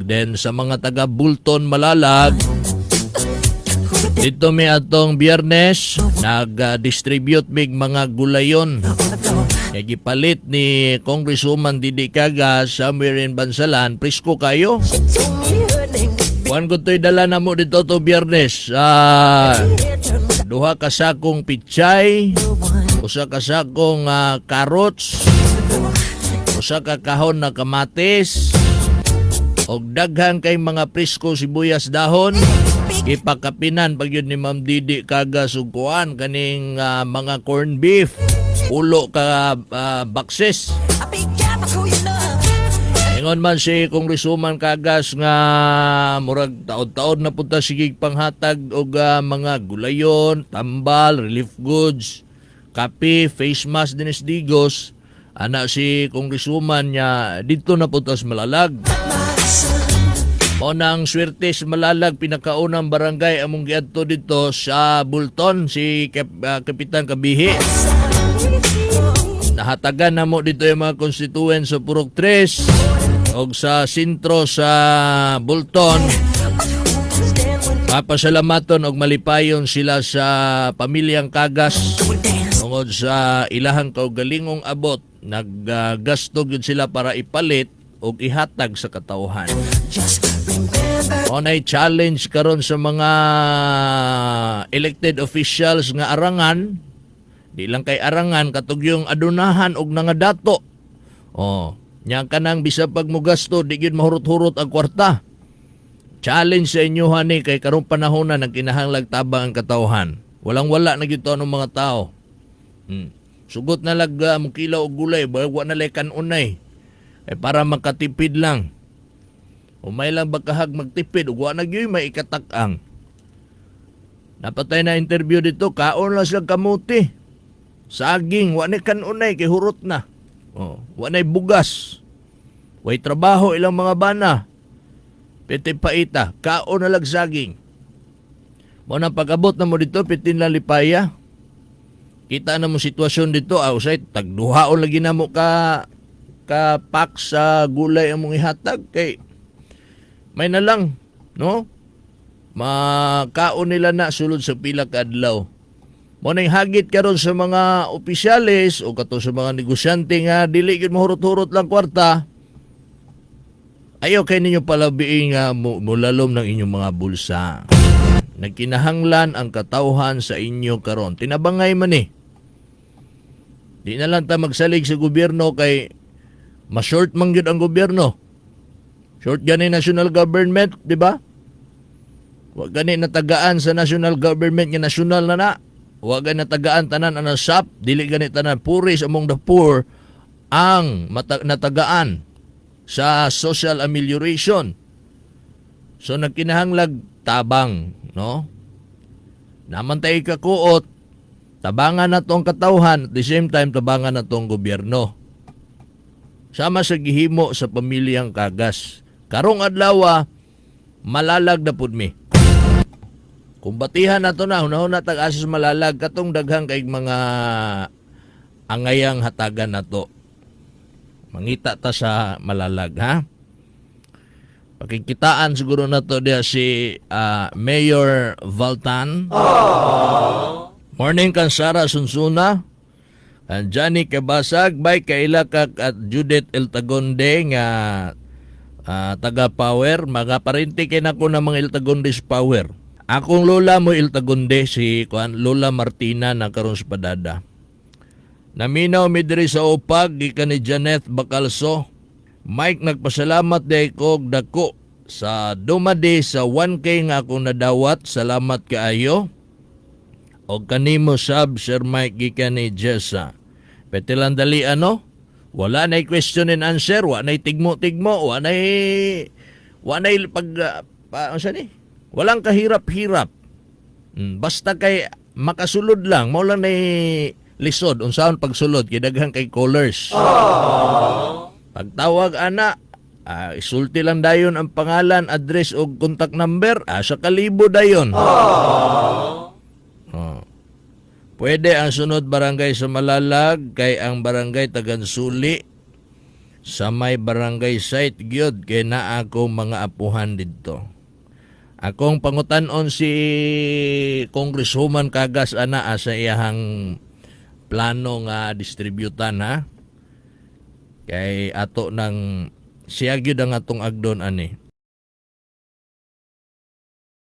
Then sa mga taga Bulton, Malalag, dito mi atong Biyernes, nag-distribute mig mga gulayon. Kaya gipalit ni Congresswoman Didi Cagas somewhere in Bansalan, presko kayo. Kuan ko to'y dala na mo dito to Biyernes. Duha ka sakong pichay, usa ka sakong carrots, usa ka kahon na kamatis, og daghan kay mga presko sibuyas dahon. Ipakapinan pag yun ni Ma'am Didi Cagas ug kuan kaning mga corned beef, ulo ka boxes. Ingon man si Congresswoman Cagas nga murag taod-taod na punta sige panghatag og mga gulayon, tambal, relief goods, kape, face mask dinis Digos. Ana si Congresswoman niya dito na punta sa Malalag. Mao nang swerte sa Malalag, pinakaunang barangay among giadto dito sa Bulton si Kapitan Kabihi. Nahatagan na mo dito yung mga constituents sa Purok 3 og sa sentro sa Bulton. Papasalamaton og malipayon sila sa pamilyang Cagas tungod sa ilahang kaugalingong abot. Naggasto gyud sila para ipalit og ihatag sa katawhan. Mao nay challenge karon sa mga elected officials nga arangan, di lang kay arangan, katong yung adunahan og nangadato. Oh, nya kanang bisa pag mugasto di gyud mahurot-hurot ang kwarta. Challenge sa inyo hani kay karong panahon na nagkinahanglag tabang ang katawhan. Walang wala na gyud to ng mga tao. Sugot na lag mukilaw og gulay, wa na lay kanunay. Eh para makatipid lang. Umay lang bakahag magtipid ug wa na gyud may ikatak-ang. Napatay na interview dito, kaon lang sila kamuti. Saging, wa na kanunay kay hurot na. Oh, wa na'y bugas. Way trabaho ilang mga bana. Piti paita, kaon na lag saging. Mo na pag-abot na mo dito, pitin lang lipaya. Kita na mo sitwasyon dito, usay tagduhaon lagi na mo ka pack sa gulay ang mong ihatag kay may na lang, no? Makaon nila na sulod sa pila ka adlaw. Mo nang hagit karon sa mga opisyales o kato sa mga negosyante nga dili gyud mahurot-hurot lang kwarta. Ayaw kay ninyo palabiing nga mulalom ng inyong mga bulsa. Nagkinahanglan ang katawhan sa inyo karon. Tinabangay man eh. Di na lang ta magsalig sa gobyerno kay ma-short man gyud ang gobyerno. Short gani national government, di ba? Wa gani natagaan sa national government nga national na na. Wa gani natagaan tanan ang SAP, dili gani tanan poorest among the poor ang natagaan sa social amelioration. So nagkinahanglag tabang, no? Naman tayo kakuot, tabangan na tong katawhan, at the same time tabangan na tong gobyerno. Sama sa gihimo sa pamilyang Cagas. Karong adlaw, Malalag na pud mi. Kung batihan na to na, hunahuna tag asa sa Malalag, katong daghang kay mga angayang hatagan na to. Mangita ta sa Malalag, ha? Pakikitaan siguro na to diya si Mayor Valtan. Morning kan Sara Sunsuna. And Johnny Kabasag, bay kailakak at Judith Eltagonde nga taga Power, mga parente kay nako ng mga Eltagondes Power. Akong lola mo Eltagonde, si kuan Lola Martina na karon sa Padada. Naminaw mi diri sa Upag gikan ni Janet Bacalso. Mike, nagpasalamat day ko dako sa dumadi sa 1K nga akong nadawat. Salamat kaayo. Og kanimo sab, Sir Mike, gikan ni Jessa. Pwede lang dali ano? Wala na question and answer, wa na tigmo-tigmo, wa na pag pa, ano ni? Walang kahirap-hirap. Basta kay makasulod lang, mao lang na lisod unsaon pagsulod kay daghan kay callers. Pagtawag ana, isulti lang dayon ang pangalan, address ug contact number, sa kalibo dayon. Oh. Pwede ang sunod barangay sa Malalag kay ang barangay Tagansuli. Sa may barangay site gyud kay naa ko mga apuhan didto. Akong pangutan-on si Congresswoman Cagas ana sa iyahang plano nga distributan, ha. Kay ato nang siya gyud ang atong agdon ani.